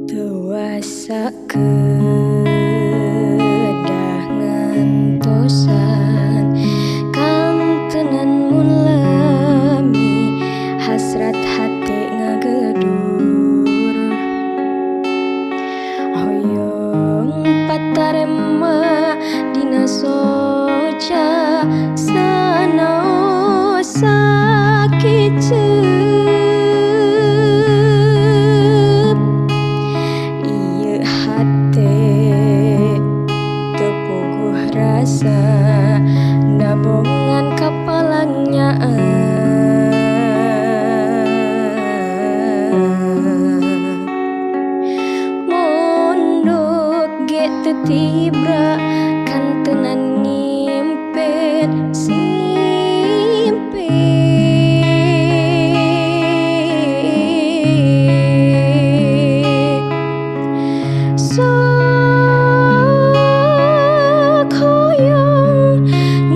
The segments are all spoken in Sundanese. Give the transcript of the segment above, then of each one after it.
Tuasa kedah ngantosan kantenan mun lemi hasrat hati ngagedur hoyong patarema dina soca sanaos sakiceup. Nabongan kapalangnya mondok ge teu tibra kantenan ngimpet simpe.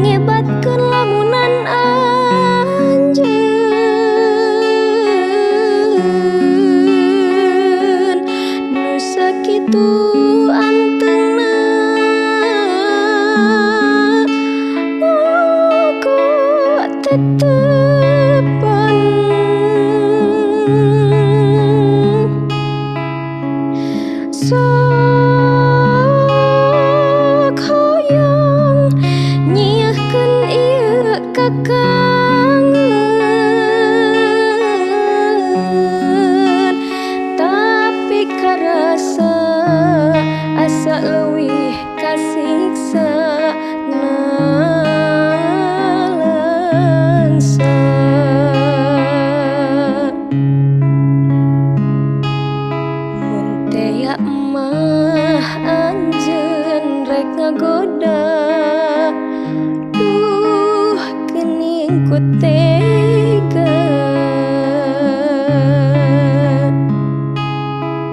Ngebatkeun lamunan anjeun nu sakitu antengna ku tetepan sok hoyong nyiahkeun ieu kakangen tapi karasa asa leuwih kasiksa nalangsa. Mun tea mah anjeun rek ngagoda, duh geuning ku teh.